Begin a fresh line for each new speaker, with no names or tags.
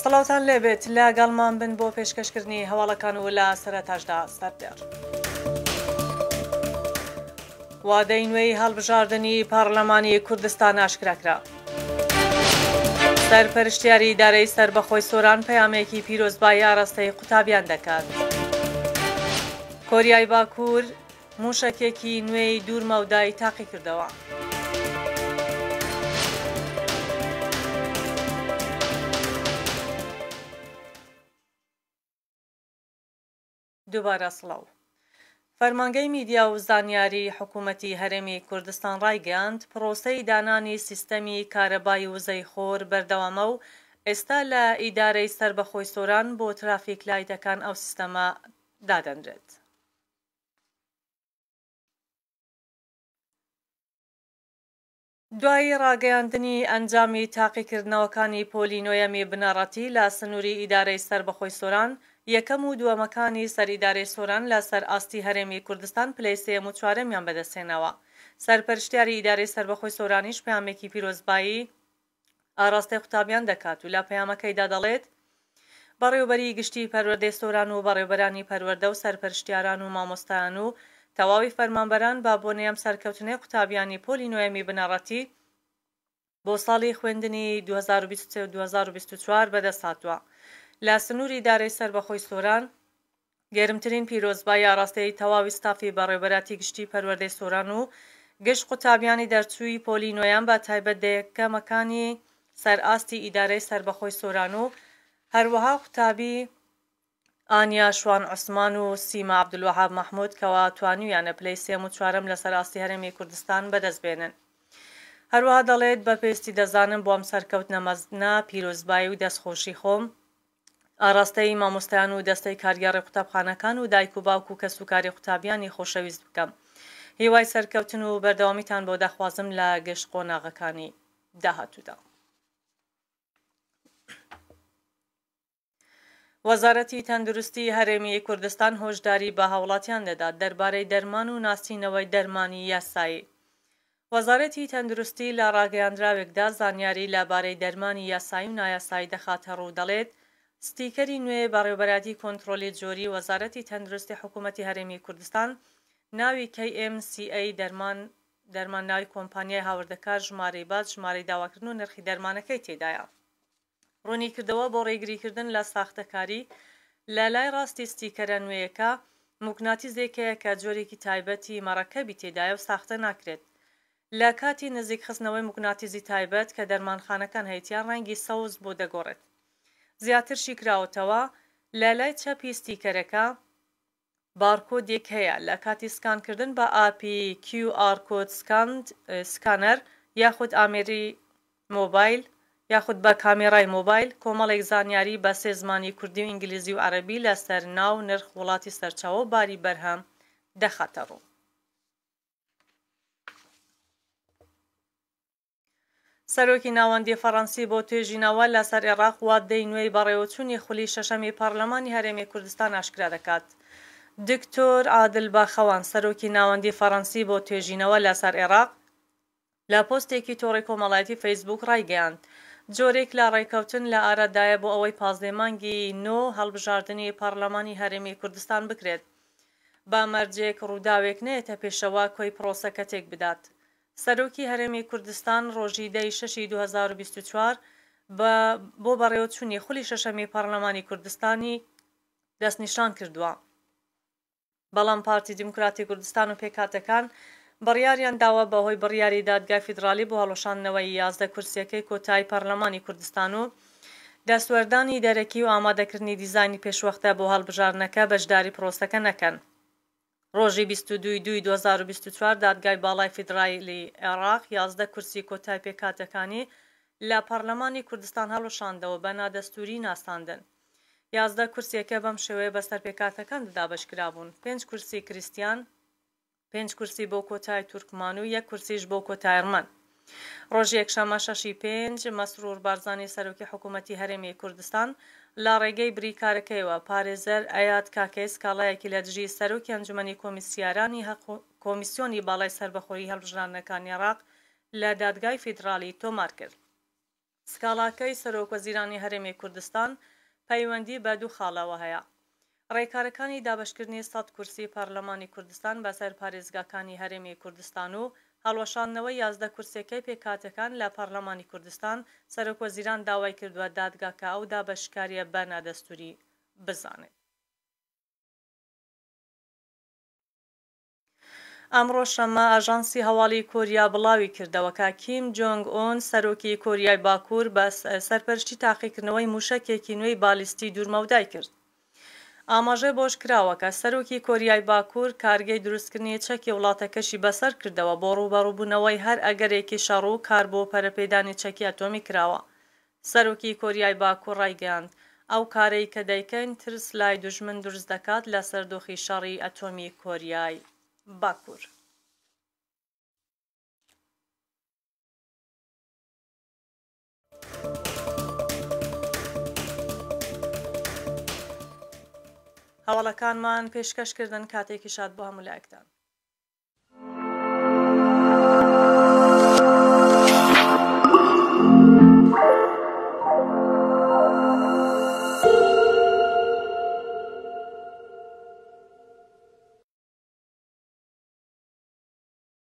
سڵاوتان لێبێت لە گەڵمان بن بۆ پێشکەشکردنی هەواڵەکان و لە سەرەتاشدا سەردێڕ. وادەی نوێی هەڵبژاردنی پەڕلەمانی کوردستان ئاشکرا کرا. سەرپەرشتیاری ئیدارەی سەربەخۆی سۆران پەیامێکی پیرۆزبایی ئاراستەی قوتابیان دەکات. کۆریای باکوور مووشەکێکی نوێی دوور مەودای تاقیکردەوە. دووبارە سڵاو. فەرمانگەی میدیا و زانیاری حکوومەتی هەرێمی کوردستان ڕایگەیاند، پڕۆسەی دانانی سیستەمی کارەبای وزەی خۆر بەردەوامە و ئێستا لە ئیدارەی سەربەخۆی سۆران بۆ ترافیک لایتەکان ئەو سیستەمە دادەنرێت. دوای ڕاگەیاندنی ئەنجامی تاقیکردنەوەکانی پۆلی نۆیەمی بنەڕەتی لە سنووری ئیدارەی سەربەخۆی سۆران، یەکەم و دووەمەکانی سەر ئیدارەی سۆران لە سەر ئاستی هەرێمی کوردستان پلەی سێیەم و چوارەمیان بەدەستهێناوە. سەرپەرشتیاری ئیدارەی سەربەخۆی سۆرانیش پەیامێکی پیرۆزبایی ئاراستەی قوتابیان دەکات و لە پەیامەکەیدا دەڵێت، بەڕێوەبەری گشتیی پەروەردەی سۆران و بەڕێوەبەرانی پەروەردە و سەرپەرشتیاران و مامۆستایان و تەواوی فەرمانبەران بە بۆنەی ئەم سەرکەوتنەی قوتابیانی پۆلی نۆیەمی بنەڕەتی بۆ ساڵی خوێندنی 2023 و 2024 بەدەست هاتووە لە سنووری ئیدارەی سەربەخۆی سۆران گەرمترین پیرۆزبایی ئاڕاستەی تەواوی ستافی بەڕێوەبەراتی گشتی پەروەردەی سۆران و گشت قوتابیانی دەرچووی پۆلی نۆیەم بە تایبەت دەیەکەمەکانی سەر ئاستی ئیدارەی سەربەخۆی سۆران و هەروەها قوتابی ئانیا شوان عوسمان و سیما عەبدولوەهاب مەحمود کەوا توانیویانە پلەی سێیەم و چوارەم لەسەر ئاستی هەرێمی کوردستان بەدەست بێنن. هەروەها دەڵێت بە پێویستی دەزانم بۆ ئەم سەرکەوتنە مەزنە پیرۆزبایی و دەستخۆشی خۆم ئاڕاستەی مامۆستایان و دەستەی کارگێڕی قوتابخانەکان و دایک و باوک و کەسوکاری قوتابیانی خۆشەویست بکەم. هیوای سەرکەوتن و بەردەوامیتان بۆ دەخوازم لە گشت قۆناغەکانی داهاتوودا. وەزارەتی تەندروستی هەرێمی کوردستان هۆشداری بە هاوڵاتیان دەدات دەربارەی دەرمان و ناسینەوەی دەرمانی یاسایی. وەزارەتی تەندروستی لە ڕاگەیاندراوێکدا زانیاری لە بارەی دەرمانی یاسایی و نایاسایی دەخاتەڕوو و دەڵێت، ستیکەری نوێ بەڕێوبەرایەتی کۆنترۆلی جۆری وەزارەتی تەندروستی حکومەتی هەرێمی کوردستان ناوی KMCA دەرمان دەرمان ناوی کۆمپانیای هاوردەکار ژمارەی باج ژمارەی داواکردن و نرخی دەرمانەکەی تێدایە. ڕوونیکردەوە، بۆ ڕێگریکردن لە ساختەکاری، لە لای ڕاستی ستیکەرە نوێیەکە موگناتیزێک هەیە کە جۆرێکی تایبەتی مەڕەکەبی تێدایە و ساختە ناکرێت. لە کاتی نزیک خستنەوەی موگناتیزی تایبەت کە دەرمانخانەکان هەیتیان ڕەنگی سەوز بۆ دەگۆڕێت. زیاتر شیکراوەتەوە، لە لای چەپی ستیکەرەکە، بارکۆدێک هەیە لە کاتی سکانکردن بە ئاپی QR Code Scanner یاخود ئامێری مۆبایل یاخود بە کامێرای مۆبایل کۆمەڵێک زانیاری بە سێ زمانی کوردی و ئینگلیزی و عەرەبی لەسەر ناو، نرخ، وڵاتی سەرچاوە و باری بەرهەم دەخاتە ڕوو. سەرۆکی ناوەندی فەڕەنسی بۆ توێژینەوە لەسەر ئێڕاق وادەی نوێی بەڕێوەچوونی خولی شەشەمی پەڕلەمانی هەرێمی کوردستان ئاشکرا دەکات. دکتۆر عادل باخەوان سەرۆکی ناوەندی فەڕەنسی بۆ توێژینەوە لەسەر ئێڕاق لە پۆستێکی تۆڕی کۆمەڵایەتی فەیسبووک ڕایگەیاند جۆرێک لە ڕێککەوتن لە ئارادایە بۆ ئەوەی 15 مانگی نۆ هەڵبژاردنی پەڕلەمانی هەرێمی کوردستان بکرێت بە مەرجێک ڕووداوێک نەیەتە پێشەوە کۆی پڕۆسەکە تێکبدات. سەرۆکی هەرێمی کوردستان ڕۆژی دە ی شەشی 2024 بە بۆ بەڕێوەچوونی خولی شەشەمی پەڕلەمانی کوردستانی دەستنیشان کردووە، بەڵام پارتی دیموکراتی کوردستان و پێکهاتەکان بڕیاریان داوە بەهۆی بڕیاری دادگای فیدڕالی بۆ هەڵوەشاندنەوەی 11 کورسیەکەی کۆتایی پەڕلەمانی کوردستان و دەستوەردانی دەرەکی و ئامادەکردنی دیزاینی پێشوەختە بۆ هەڵبژاردنەکە بەشداری پڕۆسەکە نەکەن. ڕۆژی 22 ی دووی 2024 دادگای باڵای فیدرایلی عێراق 11 کورسی کۆتای پێکهاتەکانی لە پەڕلەمانی کوردستان هەڵوەشاندەوە بە نادەستووری ناساندن. 11 کورسیەکە بەم شێوەیە بەسەر پێکهاتەکاندا دابەشکرابوون، پێنج کورسی کریستیان، پێنج کورسی بۆ کۆتای تورکمان و یەک کورسیش بۆ کۆتای ئەرمەن. ڕۆژی یەکشەممە شەشی پێنج، مەسرور بارزانی سەرۆکی حکوومەتی هەرێمی کوردستان لە ڕێگەی بریکارەکەیەوە پارێزەر ئەیاد کاکەی سکاڵایەکی لە دژی سەرۆکی ئەنجومەنی کۆمیسیارانی کۆمیسیۆنی باڵای سەربەخۆیی هەڵبژراندنەکانی عێراق لە دادگای فیدراڵی تۆمار کرد. سکاڵاکەی سەرۆکوەزیرانی هەرێمی کوردستان پەیوەندی بە دوو خاڵەوە هەیە، ڕێکارەکانی دابەشکردنی 100 کورسی پەرلەمانی کوردستان بەسەر پارێزگاکانی هەرێمی کوردستان و هەڵوەشاندنەوەی 11 کورسیەکەی پێکهاتەکان لە پەرلەمانی کوردستان، سەرۆکوەزیران داوای کردووە دادگاکە ئەو دابەشکارییە بە نادەستوری بزانێت. ئەمڕۆ شەممە ئاژانسی هەواڵی کۆریا بڵاوی کردەوە کە کیم جۆنگ ئون سەرۆکی کۆریای باکوور بە سەرپەرشتی تاقیکردنەوەی مووشەکێکی نوێی بالیستی دوورمەودای کرد. ئاماژەی بەوەش کراوە کە سەرۆکی کۆریای باکوور کارگەی دروستکردنی چەکی وڵاتەکەشی بەسەر کردەوە بۆ ڕووبەڕووبوونەوەی هەر ئەگەرێکی شەڕ و کار بۆ پەرەپێدانی چەکی ئەتۆمی کراوە. سەرۆکی کۆریای باکوور ڕایگەیاند، ئەو کارەی کە دەیکەین ترس لای دوژمن دروست دەکات لەسەر دۆخی شەڕی ئەتۆمی کۆریای باکوور. هەواڵەکانمان پێشکەش کردن کاتێکی شاد بۆ هەموو لایەکتان.